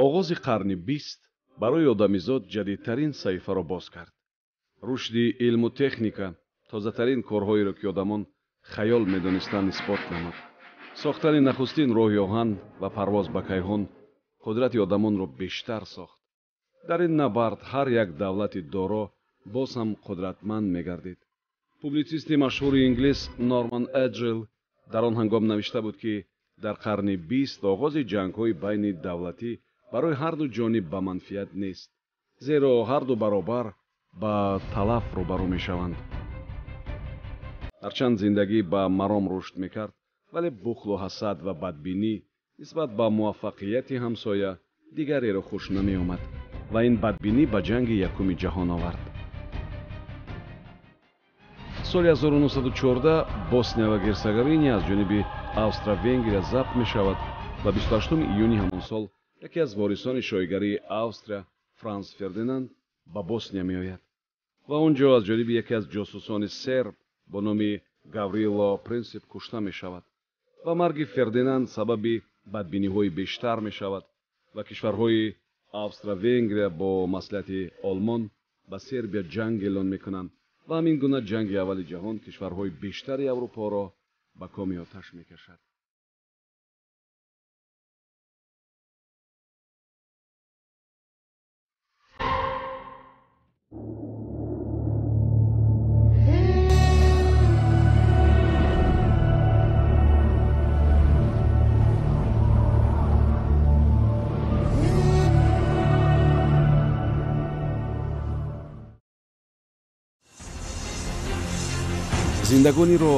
Оғози қарни бист барои одамизод ҷадидтарин саҳифаро боз кард. Рушди илму техника тозатарин корҳоеро, ки одамон хаёл медонистанд, исбот намуд. Сохтани нахустин роҳи оҳан ва парвоз ба кайҳон қудрати одамонро бештар сохт. Дар ин набард ҳар як давлати доро боз ҳам қудратманд мегардид. Публитсисти машҳури инглис Норман Эджил дар он ҳангом навишта буд, ки дар қарни бист оғози ҷангҳои байни давлатӣ барои ҳарду ҷониб ба манфиат нест, зеро ҳарду баробар ба талаф рӯбарӯ мешаванд. Ҳарчанд зиндагӣ ба маром рушд мекард, вале бухлу ҳасад ва бадбинӣ нисбат ба муваффақияти ҳамсоя дигареро хуш намеомад ва ин бадбинӣ ба ҷанги якуми ҷаҳон овард. Соли 1914 Босния ва Герцеговина аз ҷониби Австро-Венгрия забт мешавад ва 28 июни ҳамон сол яке аз ворисони шоҳигарии Австрия Франс Фердинанд ба Босния меояд ва он ҷо аз ҷониби яке аз ҷосусони серб бо номи Гаврило Принсип кушта мешавад ва марги Фердинанд сабаби бадбиниҳои бештар мешавад ва кишварҳои Австро-Венгрия бо маслиҳати Олмон ба Сербия ҷанг эълон мекунанд ва ҳамин гуна ҷанги аввали ҷаҳон кишварҳои бештари Аврупоро ба коми оташ мекашад. Зиндагониро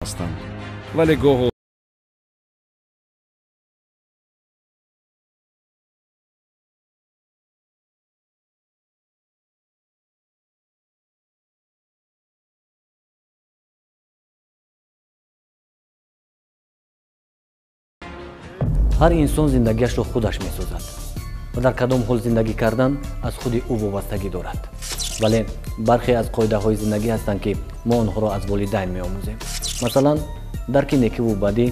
ҳастанд, вале гоҳо ҳар инсон зиндагиашро худаш месозад ва дар кадом ҳол зиндагӣ кардан аз худи ӯ вобастагӣ дорад. Вале бархе аз қоидаҳои зиндагӣ ҳастанд, ки мо онҳоро аз волидайн меомӯзем. Масалан, дарки некиву бадӣ,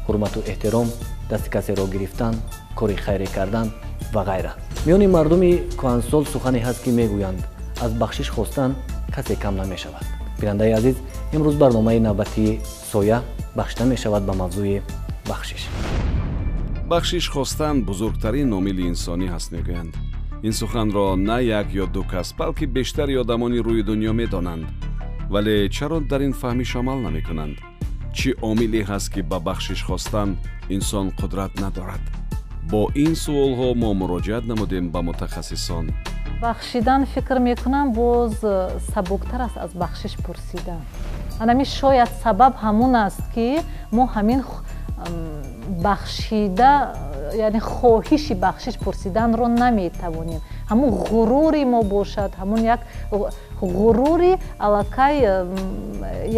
ҳурмату эҳтиром, дасти касеро гирифтан, кори хайре кардан ва ғайра. Миёни мардуми кӯҳансол сухане ҳаст, ки мегӯянд аз бахшиш хостан касе кам намешавад. Бинандаи азиз, имрӯз барномаи навбатии «Соя» бахшида мешавад ба мавзӯи бахшиш. Бахшиш хостан бузургтарин омили инсонӣ ҳаст, мегӯянд. Ин суханро на як ё ду кас, балки бештари одамони рӯи дунё медонанд. Вале чаро дар ин фаҳмиш амал намекунанд? Чӣ омиле ҳаст, ки ба бахшиш хостан инсон қудрат надорад? Бо ин суолҳо мо муроҷиат намудем ба мутахассисон. Бахшидан, фикр мекунам, боз сабуктар аст аз бахшиш пурсидан. Анами шояд сабаб ҳамун аст, ки мо ҳамин бахшида, яъне хоҳиши бахшиш пурсиданро наметавонем. Ҳамун ғурури мо бошад, ҳамун як ғурури аллакай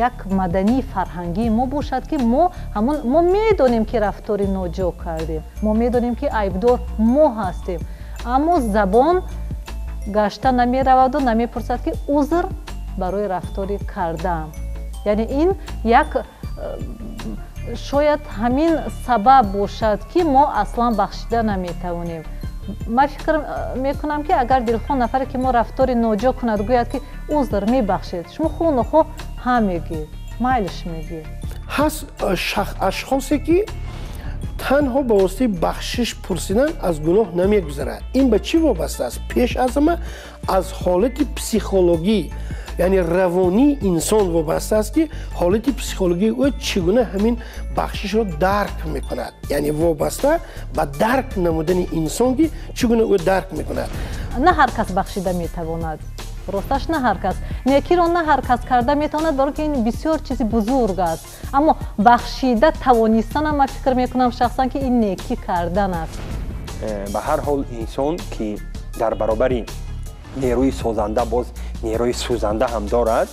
як мадании фарҳангии мо бошад, ки мо ҳамун мо медонем, ки рафтори ноҷо кардем, мо медонем, ки айбдор мо ҳастем, аммо забон гашта намераваду намепурсад, ки узр барои рафтори кардаам. Яъне ин як шояд ҳамин сабаб бошад, ки мо аслан бахшида наметавонем. Ман фикр мекунам, ки агар дилхоҳ нафаре, ки мо рафтори ноҷо кунад, гӯяд, ки узр, мебахшед, шумо хӯ нохоҳ ҳа мегӯед, майлиш мегӯед. Ҳаст ашхосе, ки танҳо ба воситаи бахшиш пурсидан аз гуноҳ намегузарад. Ин ба чӣ вобаста аст? Пеш аз ҳама аз ҳолати психологӣ, яъне равонии инсон вобаста аст, ки ҳолати психологии ӯ чӣ гуна ҳамин бахшишро дарк мекунад, яъне вобаста ба дарк намудани инсон, ки чӣ гуна ӯ дарк мекунад. На ҳар кас бахшида метавонад, росташ, на ҳар кас некиро на ҳар кас карда метавонад, барои ки ин бисёр чизи бузург аст. Аммо бахшида тавонистанам, ман фикр мекунам шахсан, ки ин некӣ кардан аст. Ба ҳар ҳол, инсон, ки дар баробари нерӯи созанда боз нерӯи сӯзанда ҳам дорад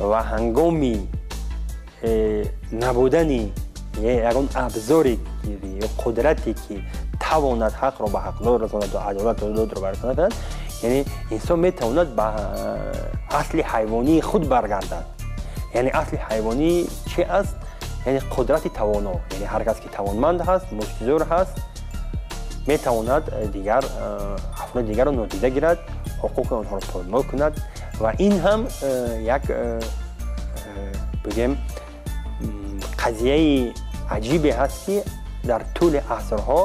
ва ҳангоми Набудани ягон абзоре ё қудрате ки тавонад ҳақро ба ҳақдор расонад ва адолатро додро барасонад, яъне инсон метавонад ба асли ҳайвонии худ баргардад. Яъне асли ҳайвонӣ чи аст? Яъне қудрати тавоно, яъне ҳар кас ки тавонманд ҳаст, муштзӯр ҳаст, метавонад дигар афроди дигарро нодида гирад, ҳуқуқи онҳоро поймол кунад. Ва ин ҳам як бигем қазияи аҷибе ҳаст, ки дар тӯли асрҳо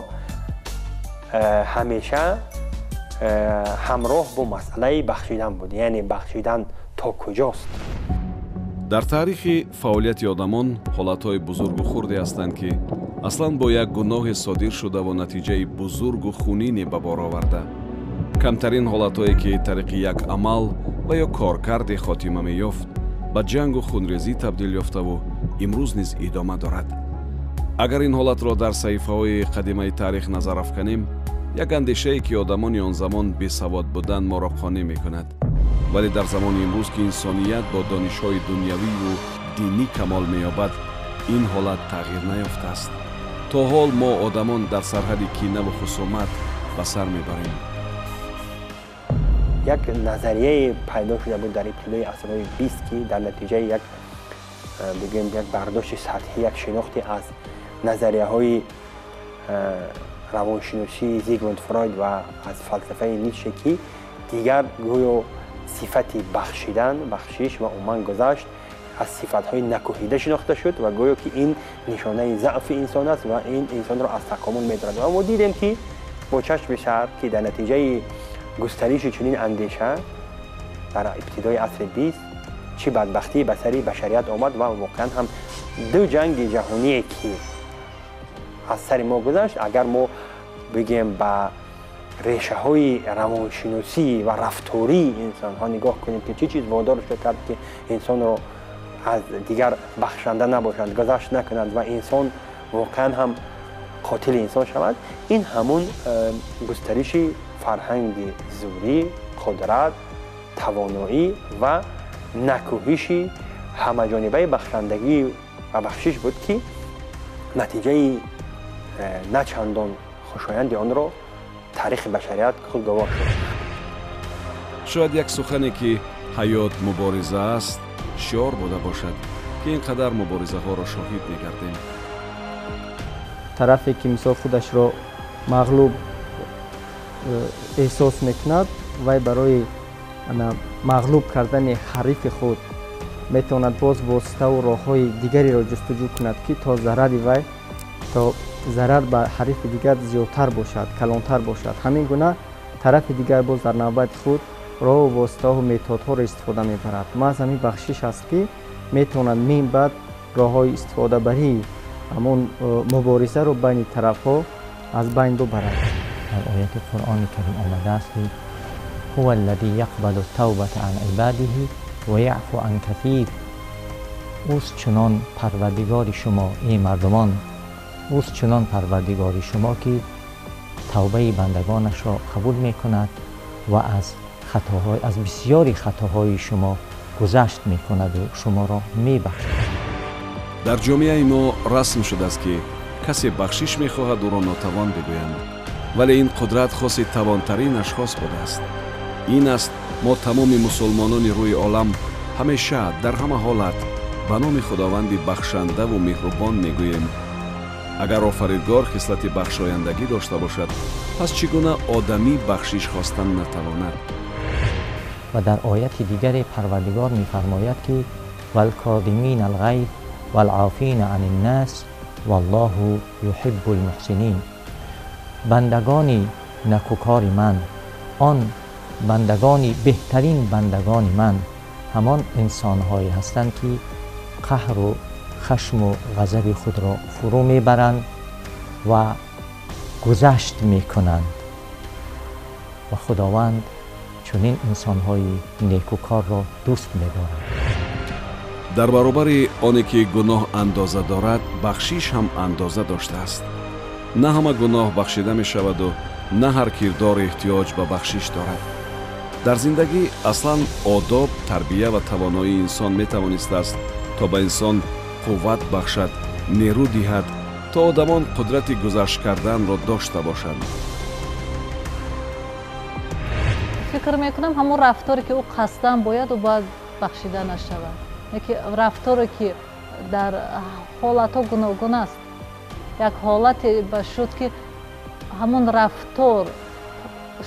ҳамеша ҳамроҳ бо масъалаи бахшидан буд. Яъне бахшидан то куҷост? Дар таърихи фаъолияти одамон ҳолатҳои бузургу хурде ҳастанд, ки аслан бо як гуноҳе содир шудаву натиҷаи бузургу хунине ба бор оварда. Камтарин ҳолатҳое ки тариқи як амал ва ё коркарде хотима меёфт, ба ҷангу хунрезӣ табдил ёфтаву имрӯз низ идома дорад. Агар ин ҳолатро дар саҳифаҳои қадимаи таърих назар афканем, як андешае ки одамони он замон бесавод будан моро қонеъ мекунад. Вале дар замони имрӯз, ки инсоният бо донишҳои дунявию динӣ камол меёбад, ин ҳолат тағйир наёфтааст. То ҳол мо одамон дар сарҳади кинаву хусумат ба сар мебарем. Як назарияе пайдо шуда буд дар ибтидои асрҳои 20, ки дар натиҷаи як бигӯем як бардошти сатҳӣ, як шинохте аз назарияҳои равоншиносии Зигмунд Фройд ва аз фалсафаи Ницше, ки дигар гӯё сифати бахшидан, бахшиш ва умуман гузашт аз сифатҳои накӯҳида шинохта шуд ва гӯё ки ин нишонаи заъфи инсон аст ва ин инсонро аз такомул медорад. Ва мо дидем, ки бо чашми сар, ки дар натиҷаи густариши чунин андеша дар ибтидои асри 20 чӣ бадбахтӣ ба сари башарият омад. Ва воқеан ҳам ду ҷанги ҷаҳоние ки аз сари мо гузашт, агар мо бигем ба решаҳои равоншиносӣ ва рафтории инсонҳо нигоҳ кунем, ки чӣ чиз водор шуд кард, ки инсонро аз дигар бахшанда набошанд, гузашт накунанд ва инсон воқеан ҳам қотили инсон шавад, ин ҳамун густариши фарҳанги зӯрӣ, қудрат, тавоноӣ ва накӯҳиши ҳамаҷонибаи бахшандагӣ ва бахшиш буд, ки натиҷаи на чандон хушоянди онро таърихи башарият худ гувоҳ шуд. Шояд як сухане, ки ҳаёт мубориза аст, шиор буда бошад, ки ин қадар муборизаҳоро шоҳид мегардем. Тарафе ки мисол худашро мағлуб эҳсос мекунад, вай барои мағлуб кардани ҳарифи худ метавонад боз воситаву роҳҳои дигареро ҷустуҷӯ кунад, ки то зарари вай, то зарар ба ҳарифи дигар зиёдтар бошад, калонтар бошад. Ҳамин гуна тарафи дигар боз дар навбати худ роҳу воситаҳу методҳоро истифода мебарад. Маҳз ҳамин бахшиш аст, ки метавонад мин баъд роҳҳои истифодабарии ҳамон муборизаро байни тарафҳо аз байн бубарад. Дар ояти Қуръони Карим омадааст, ки ҳува аллази яқбалу тавбата ан ибадиҳи ва яъфу ан касир. Ӯст чунон парвардигори шумо, эй мардумон, ӯст чунон парвардигори шумо, ки тавбаи бандагонашро қабул мекунад ва аз бисёри хатоҳои шумо гузашт мекунаду шуморо мебахшад. Дар ҷомеаи мо расм шудааст, ки касе бахшиш мехоҳад, ӯро нотавон бигӯянд. Вале ин қудрат хоси тавонтарин ашхос будааст. Ин аст, мо тамоми мусулмонони рӯи олам ҳамеша дар ҳама ҳолат ба номи Худованди бахшандаву меҳрубон мегӯем. Агар офаридгор хислати бахшояндагӣ дошта бошад, пас чӣ гуна одамӣ бахшиш хостан натавонад? Ва дар ояти дигаре Парвардигор мефармояд, ки валкодимина алғайз валъофина ани ннас валлоҳу юҳиббу лмуҳсинин. Бандагони накӯкори ман, он бандагони беҳтарин бандагони ман ҳамон инсонҳое ҳастанд, ки қаҳру хашму ғазаби худро фурӯ мебаранд ва гузашт мекунанд. Ва Худованд чунин инсонҳои некӯкорро дӯст медорад. Дар баробари оне ки гуноҳ андоза дорад, бахшиш ҳам андоза доштааст. На ҳама гуноҳ бахшида мешаваду на ҳар кирдор эҳтиёҷ ба бахшиш дорад. Дар зиндагӣ аслан одоб, тарбия ва тавоноии инсон метавонистааст, то ба инсон Қувват бахшад, нерӯ диҳад, то одамон қудрати гузашт карданро дошта бошанд. Фикр мекунам, ҳамон рафторе ки ӯ қасдан бояд, ӯ бояд бахшида нашавад. Яке рафторе ки дар ҳолатҳо гуногун аст, як ҳолате ба шуд ки ҳамон рафтор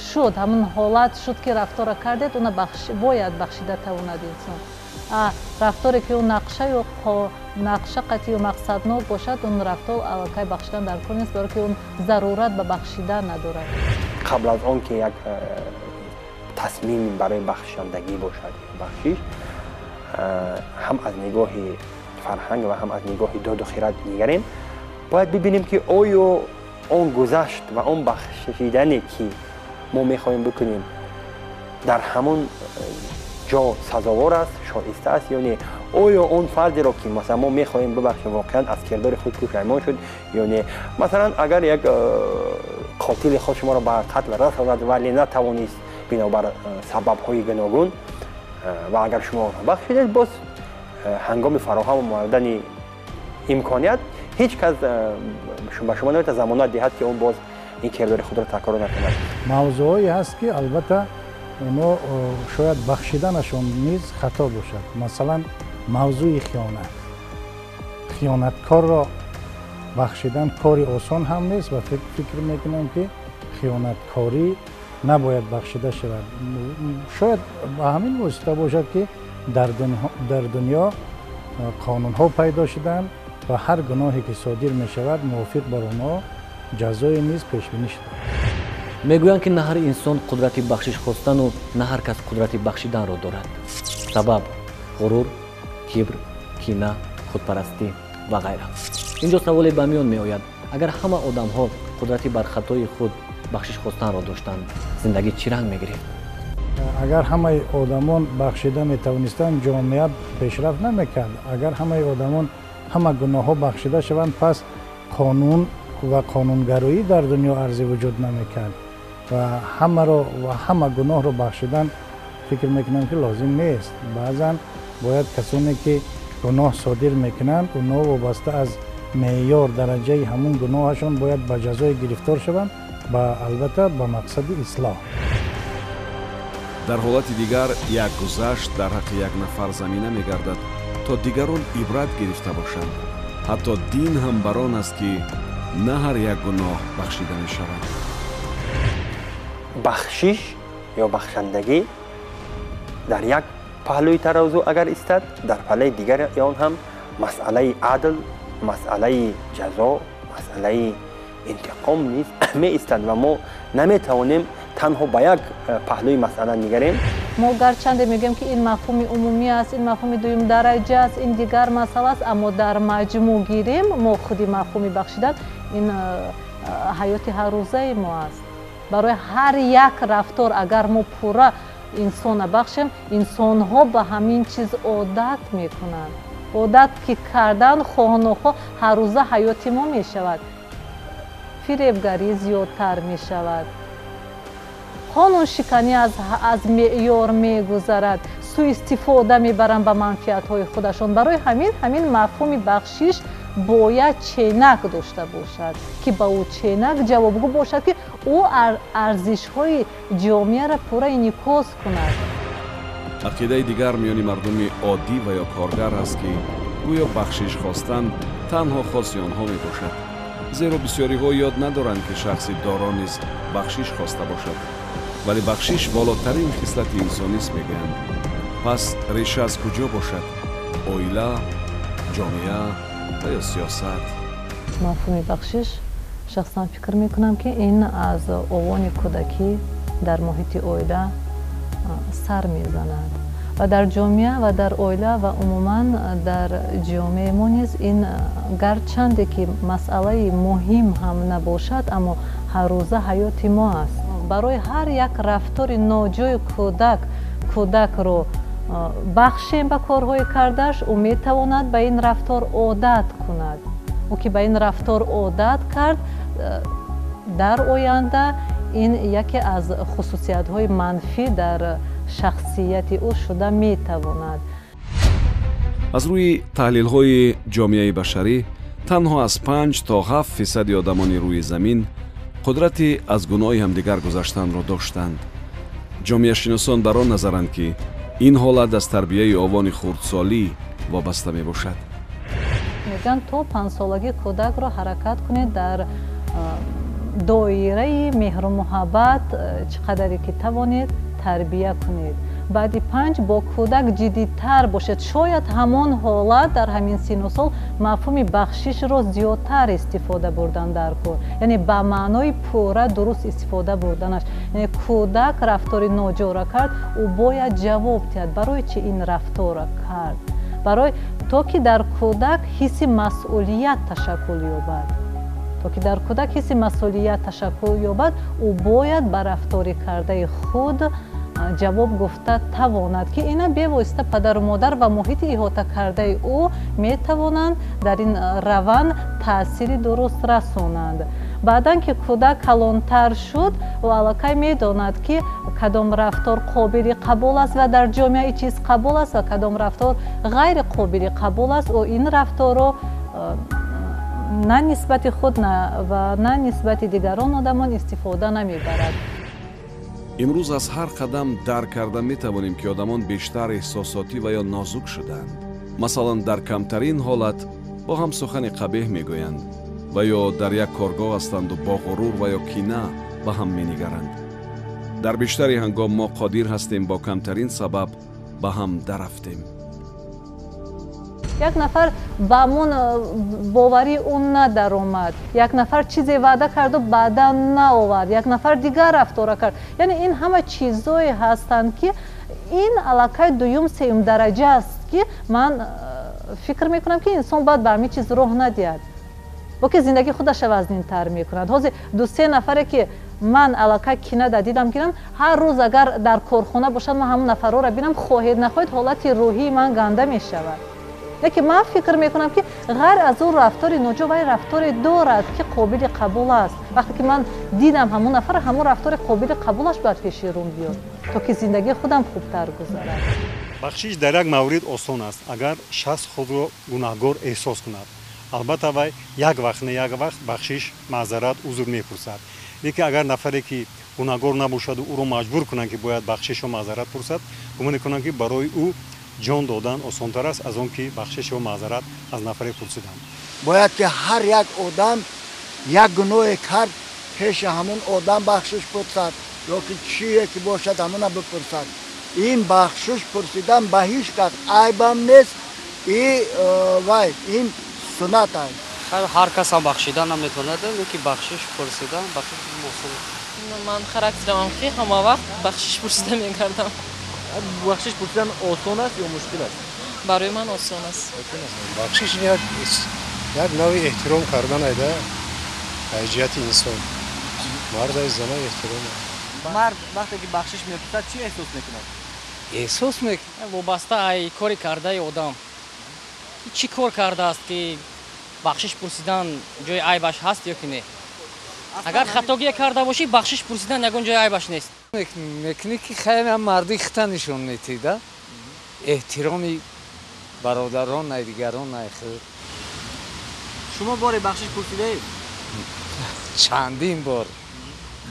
шуд, ҳамон ҳолат шуд ки рафторро кардед, уна бояд бахшида тавонад инсон. Рафторе ки ӯ нақша ё нақша қатъию мақсаднок бошад, он рафтор аллакай бахшидан дар кор нест, баро ки он зарурат ба бахшидан надорад. Қабл аз он ки як тасмим барои бахшандагӣ бошад, бахшиш ҳам аз нигоҳи фарҳанг ва ҳам аз нигоҳи доду хирад нигарем, бояд бибинем ки оё он гузашт ва он бахшидане ки мо мехоҳем бикунем дар ҳамон ҷо сазовор аст, шоиста аст ё не. Оё он фардеро ки масалан мо мехоҳем бибахшем, воқеан аз кирдори худ пушаймон шуд ё не. Масалан, агар як қотили худ шуморо ба қатл расонад, вале натавонист бинобар сабабҳои гуногун, ва агар шумо бахшидед, боз ҳангоми фароҳам омадани имконият ҳеҷ кас ба шумо наметавонад замонат диҳад ки он боз ин кирдори худро такрор накунад. Мавзӯъҳое ҳаст ки албатта оно шояд бахшиданашон низ хато бошад. Масалан, мавзӯи хиёнат. Хиёнаткорро бахшидан кори осон ҳам нест ва фикр мекунам ки хиёнаткорӣ набояд бахшида шавад. Шояд ба ҳамин восита бошад ки дар дунё қонунҳо пайдо шуданд ва ҳар гуноҳе ки содир мешавад, мувофиқ бар онҳо ҷазое низ пешбинӣ шудааст. Мегӯянд ки на ҳар инсон қудрати бахшиш хостану на ҳар кас қудрати бахшиданро дорад. Сабаб ғурур, кибр, кина, худпарастӣ ва ғайра. Инҷо саволе ба миён меояд: агар ҳама одамҳо қудрати бар хатои худ бахшиш хостанро доштанд, зиндагӣ чӣ ранг мегирифт? Агар ҳамаи одамон бахшида метавонистанд, ҷомеа пешрафт намекард. Агар ҳамаи одамон ҳама гуноҳҳо бахшида шаванд, пас қонун ва қонунгароӣ дар дунё арзи вуҷуд намекард ва ҳамаро ва ҳама гуноҳро бахшидан фикр мекунам ки лозим нест. Баъзан бояд касоне ки гуноҳ содир мекунанд, онҳо вобаста аз меъёр дараҷаи ҳамун гуноҳашон бояд ба ҷазое гирифтор шаванд ва албатта ба мақсади ислоҳ. Дар ҳолати дигар як гузашт дар ҳаққи як нафар замина мегардад, то дигарон ибрат гирифта бошанд. Ҳатто дин ҳам бар он аст ки на ҳар як гуноҳ бахшида мешавад. Бахшиш ё бахшандагӣ дар як паҳлӯи таразу агар истад, дар паҳлӯи дигари он ҳам масъалаи адл, масъалаи ҷазо, масъалаи интиқом низ меистад ва мо наметавонем танҳо ба як паҳлӯи масъала нигарем. Мо гарчанде мегӯем ки ин мафҳуми умумӣ аст, ин мафҳуми дуюмдараҷа аст, ин дигар масъала аст, аммо дар маҷмӯъ гирем мо худи мафҳуми бахшидан ин ҳаёти ҳаррӯзаи мо аст. Барои ҳар як рафтор агар мо пурра инсона бахшем, инсонҳо ба ҳамин чиз одат мекунанд. Одат ки кардан хоҳу нохоҳ ҳаррӯза ҳаёти мо мешавад. Фиребгарӣ зиёдтар мешавад, қонуншиканӣ аз меъёр мегузарад, суистифода мебаранд ба манфиатҳои худашон. Барои ҳамин мафҳуми бахшиш бояд ченак дошта бошад, ки ба ӯ ченак ҷавобгӯ бошад, ки ӯ арзишҳои ҷомеаро пурра инъикос кунад. Ақидаи дигар миёни мардуми оддӣ ва ё коргар аст ки гӯё бахшиш хостан танҳо хоси онҳо мебошад, зеро бисёриҳо ёд надоранд ки шахси доро низ бахшиш хоста бошад. Вале бахшиш волотарин хислати инсонист, мегӯянд. Пас реша аз куҷо бошад? Оила, ҷомеа ва ё сиёсат? Мафҳуми бахшиш шахсан фикр мекунам ки ин аз овони кӯдакӣ дар муҳити оила сар мезанад ва дар ҷомеа ва дар оила ва умуман дар ҷомеаи мо низ ин гарчанде ки масъалаи муҳим ҳам набошад, аммо ҳаррӯза ҳаёти мо аст. Барои ҳар як рафтори ноҷои кӯдакро бахшем ба корҳои кардааш, ӯ метавонад ба ин рафтор одат кунад. Ӯ ки ба ин рафтор одат кард, дар оянда ин яке аз хусусиятҳои манфӣ дар шахсияти ӯ шуда метавонад. Аз рӯи таҳлилҳои ҷомеаи башарӣ танҳо аз 5 то 7% одамони рӯи замин қудрати аз гуноҳи ҳамдигар гузаштанро доштанд. Ҷомеашиносон бар он назаранд, ки ин ҳолат аз тарбияи овони хурдсолӣ вобаста мебошад. Мегӯянд, то 5-солагӣ кӯдакро ҳаракат кунед дар доираи меҳру муҳаббат чӣ қадаре ки тавонед тарбия кунед. Баъди 5 бо кӯдак ҷиддитар бошед. Шояд ҳамон ҳолат дар ҳамин сину сол мафҳуми бахшишро зиёдтар истифода бурдан дар кор, яъне ба маънои пурра дуруст истифода бурданаш. Яъне кӯдак рафтори ноҷора кард, ӯ бояд ҷавоб диҳад, барои чи ин рафторро кард, барои то ки дар кӯдак ҳисси масъулият ташаккул ёбад. То ки дар кӯдак ҳисси масъулият ташаккул ёбад, ӯ бояд ба рафтори кардаи худ ҷавоб гуфта тавонад, ки ина бевосита падару модар ва муҳити иҳотакардаи ӯ метавонанд дар ин раванд таъсири дуруст расонанд. Баъдан ки кӯдак калонтар шуд, ӯ аллакай медонад, ки кадом рафтор қобили қабул аст ва дар ҷомеа ин чиз қабул аст ва кадом рафтор ғайриқобили қабул аст. Ӯ ин рафторро на нисбати худ ва на нисбати дигарон одамон истифода намебарад. Имрӯз аз ҳар қадам дарк карда метавонем, ки одамон бештар эҳсосотӣ ва ё нозук шудаанд. Масалан, дар камтарин ҳолат бо ҳам сухани қабеҳ мегӯянд ва ё дар як коргоҳ ҳастанду бо ғурур ва ё кина ба ҳам менигаранд. Дар бештари ҳангом мо қодир ҳастем бо камтарин сабаб ба ҳам дарафтем. Як нафар ба ҳамон боварии ӯ надаромад, як нафар чизе ваъда карду баъдан наовард, як нафар дигар рафтора кард. Яъне ин ҳама чизое ҳастанд, ки ин аллакай дуюм сеюм дараҷа аст, ки ман фикр мекунам, ки инсон бояд ба ҳамин чиз роҳ надиҳад, бо ки зиндагии худаша вазнинтар мекунад. Ҳозир ду-се нафаре ки ман аллакай кина да дидам гирам, ҳар рӯз агар дар корхона бошад, ман ҳамон нафарҳоро бинам, хоҳед нахоҳед ҳолати рӯҳии ман ганда мешавад. Лекин ман фикр мекунам, ки ғайр аз ӯ рафтори ноҷо вай рафторе дорад, ки қобили қабул аст. Вақте ки ман дидам ҳамон нафар, ҳамон рафтори қобили қабулаш бояд пеши рӯм биёд, то ки зиндагии худам хубтар гузарад. Бахшиш дар як маврид осон аст, агар шахс худро гунаҳгор эҳсос кунад. Албатта вай як вақт не як вақт бахшиш, маъзарат, узр мепурсад. Лекин агар нафаре ки гунаҳгор набошаду ӯро маҷбур кунанд, ки бояд бахшишу маъзарат пурсад, гумон мекунам, ки барои ӯ ҷон додан осонтар аст аз он ки бахшиш ё маъзарат аз нафаре пурсидан. Бояд ки ҳар як одам як гуноҳе кард, пеши ҳамон одам бахшиш пурсад ё ки чие ки бошад, ҳамона бипурсад. Ин бахшиш пурсидан ба ҳеҷ кас айбам нест, и вай ин суннат аст. Ҳар кас ҳам бахшидан наметавонад, лекин бахшиш пурсидан бахшиш осон. Ман характерам ки ҳама вақт бахшиш пурсида мегардам. Бахшиш пурсидан осон аст ё мушкил аст? Барои ман осон аст. Бахшиш як навъи эҳтиром кардан айда аз ҷиҳати инсон. Мард аз зана эҳтиром. Мард вақте ки бахшиш мепурсад, чӣ эҳсос мекунад? Эҳсос мекунад вобаста ай кори кардаи одам. Чӣ кор кардааст, ки бахшиш пурсидан ҷои айбаш ҳаст ё ки не? Агар хатогие карда бошӣ, бахшиш пурсидан ягон ҷои айбаш нест. Мекунӣ ки хеле марди хита нишон метида, эҳтироми бародарон най дигарон най худ. Шумо боре бахшиш пурсидаед? Чандин бор.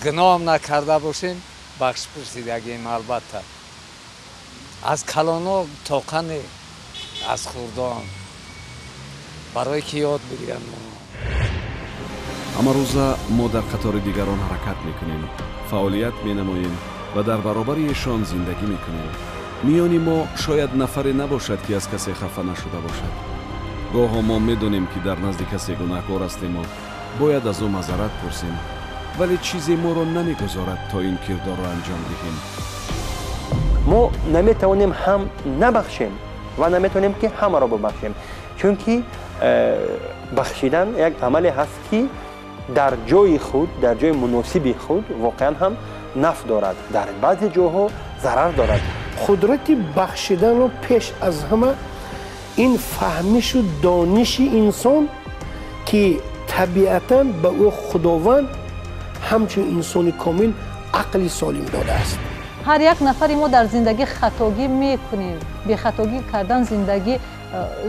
Гуноҳам накарда бошем, бахшиш пурсидагем албатта. Аз калоно тоқа не, аз хурдон. Барое ки ёд бигиранд. Ҳамарӯза мо дар қатори дигарон ҳаракат мекунем, фаъолият менамоем ва дар баробари эшон зиндагӣ мекунем. Миёни мо шояд нафаре набошад, ки аз касе хафа нашуда бошад. Гоҳо мо медонем, ки дар назди касе гунаҳкор ҳастему бояд аз ӯ маъзарат пурсем, вале чизе моро намегузорад, то ин кирдорро анҷом диҳем. Мо наметавонем ҳам набахшем ва наметавонем ки ҳамаро бибахшем, чунки бахшидан як амале ҳаст, ки дар ҷои худ, дар ҷои муносиби худ воқеан ҳам нафъ дорад, дар баъзе ҷоҳо зарар дорад. Қудрати бахшиданро пеш аз ҳама ин фаҳмишу дониши инсон, ки табиатан ба ӯ Худованд ҳамчун инсони комил ақли солим додааст. Ҳар як нафари мо дар зиндагӣ хатогӣ мекунем. Бехатогӣ кардан зиндагӣ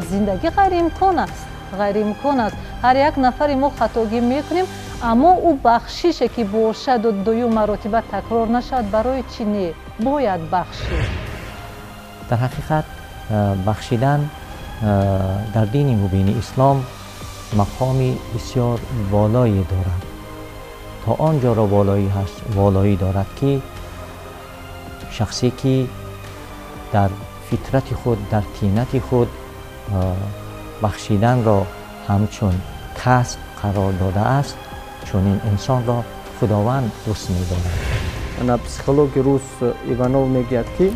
Зиндагӣ ғайриимкон аст, ғайриимкон аст. Ҳар як нафари мо хатогӣ мекунем, аммо ӯ бахшише ки бошаду дуюм маротиба такрор нашавад, барои чӣ не бояд бахшид? Дар ҳақиқат, бахшидан дар дини мубини ислом мақоми бисёр волое дорад. То он ҷоро волоӣ ҳаст, волоӣ дорад, ки шахсе ки дар фитрати худ, дар тинати худ бахшиданро ҳамчун касб қарор додааст, чунин инсонро Худованд дӯст медорад. Ана, психологи рус Иванов мегӯяд, ки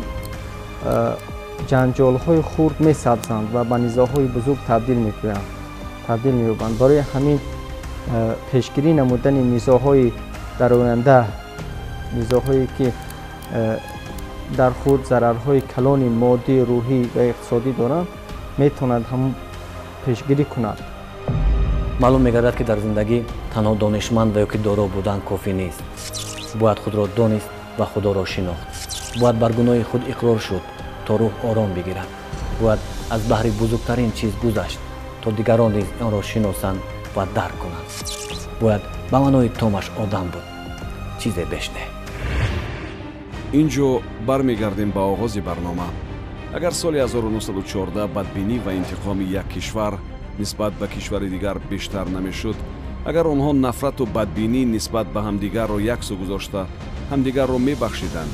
ҷанҷолҳои хурд месабзанд ва ба низоъҳои бузург табдил мекунанд, табдил меёбанд. Барои ҳамин пешгирӣ намудани низоъҳои дар оянда, низоъҳое ки дар худ зарарҳои калони моддӣ, рӯҳӣ ва иқтисодӣ доранд, метавонад ҳамун пешгирӣ кунад. Маълум мегардад, ки дар зиндагӣ танҳо донишманд ва ё ки доро будан кофӣ нест. Бояд худро донист ва Худоро шинохт. Бояд бар гуноҳи худ иқрор шуд, то рӯҳ ором бигирад. Бояд аз баҳри бузургтарин чиз гузашт, то дигарон низ онро шиносанд ва дарк кунанд. Бояд ба маънои томаш одам буд, чизе беш не. Ин ҷо бармегардем ба оғози барнома. Агар соли 1914 бадбинӣ ва интиқоми як кишвар нисбат ба кишвари дигар бештар намешуд, агар онҳо нафрату бадбинӣ нисбат ба ҳамдигарро як сӯ гузошта, ҳамдигарро мебахшиданд,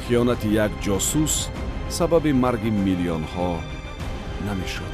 хиёнати як ҷосус сабаби марги миллионҳо намешуд.